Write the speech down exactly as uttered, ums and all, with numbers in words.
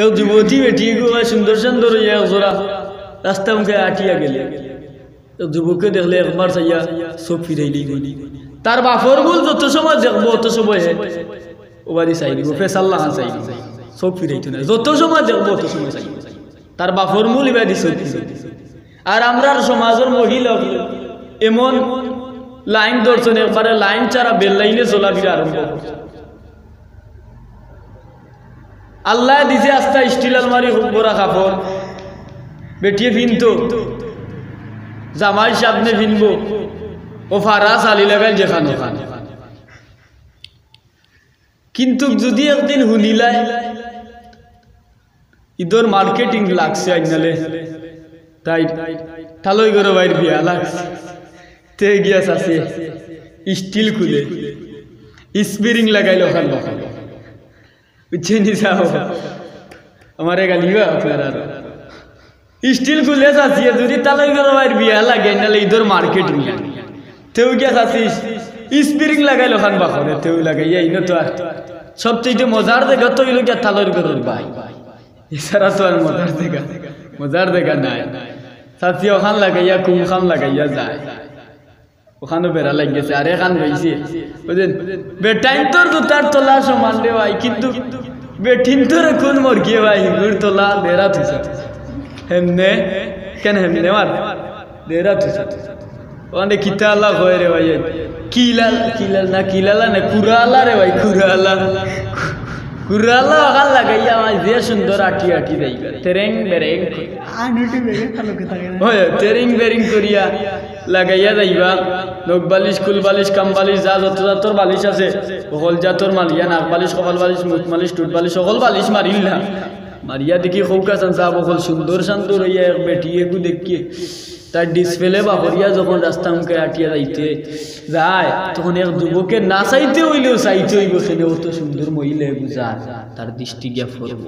এক যুবতী বেটি এগু সুন্দর সুন্দর অইয়া এক জোড়া রাস্তা মুখে আটিয়া গেলে, এক যুবকে দেখলে একবার চাইয়া চোখ ফিরাইলেই বলি, তার বাপর মূল যত সময় দেখবো অত সময় হে ওবাদি চাইলিব, ফেসাল্লা খান চাইলিব, চোখ ফিরাইতো না, যত সময় দেখবো অত সময় চাইলিব। তার বাপর মূল ইবাদি চোখ ফিরাইতো। আর আমরার সমাজর মহিলা অকল এমন লাইন ধরছইন, একবারে লাইন ছাড়া বেল লাইনে চলাফিরা আরম্ভ করছইন। আল্লায় দিছে আস্তা স্টিল আলমারি, খুব বড় কাপড়, বেটিয়ে ফিনতো, জামাই সামনে ফিনবো, ও ফারা চালি লাগাইল যেখান ওখান। কিন্তু যদি একদিন হুনিলায়, ইদর মার্কেটিং লাগছে আইনালে, তাই তালই গরো ভাইর বিয়া লাগছে, তে গিয়া চাচি স্টিল খুলে, স্প্রিং লাগাইল ওখান ওখান। বুঝছইন নি সাব? আমারে গালিবা আপনারা। স্টিল খুলে চাচিয়ে যদি তালই গরো ভাইর বিয়া লাগে, নাইলে ইদর মার্কেটিং লাগে। তেউ গিয়া চাচি স্প্রিং লাগাইল ওখান বাখরে, তেউ লাগাইয়া ইনো তো আর। সবচেয়ে মজার জাগা তো অইল গিয়া তালই গরোর ভাই। এছাড়া তো আর মজার জাগা, মজার জাগা নাই। চাচি ওখান লাগাইয়া, কুম খাম লাগাইয়া যায়। ওখানো বেড়া লাগি গেছে, আর এখান রইছে। বুঝছইন? বেটাইন্তর জুতার তলা সমান রে ভাই, কিন্তু বেটিন্তর কোন মর্গে ভাই, হিগুর তলা দেরা থুইছে। হেমনে, কেন হেমনে মার? দেরা থুইছে। ওখানে কিতা আলা কয় রে ভাই? কিলাল, কিলাল না, কিলালা না, কুরালা রে ভাই, কুরালা। কুরালা ওখান লাগাইয়া আমার যে সুন্দর আটি আটি যাইবা। তেরেং বেরেং। আনুটি বেগে তালুকে থাকে না। ওই, তেরিং বেরিং করিয়া লাগাইয়া যাইবা। নখ বালিশ, কুল বালিশ, কাম বালিশ, যা যত জাতর বালিশ আছে, হকল জাতর মারিয়া, নাক বালিশ, কপাল বালিশ, মুখ বালিশ, টুট বালিশ, হকল বালিশ মারিল না। মারিয়া দেখি খৌকা চান সাব হকল সুন্দর শান্ত রইয়া এক বেটি এগু দেখিয়ে। তার ডিসপ্লে বাখরিয়া যখন রাস্তা মুখে আটিয়া যাইতে যায়, তখন এক যুবকে না চাইতে অইলেও চাইতে অইব, কেনে অত সুন্দর মহিলা এগু যায়, তার দৃষ্টি গিয়া পড়ব।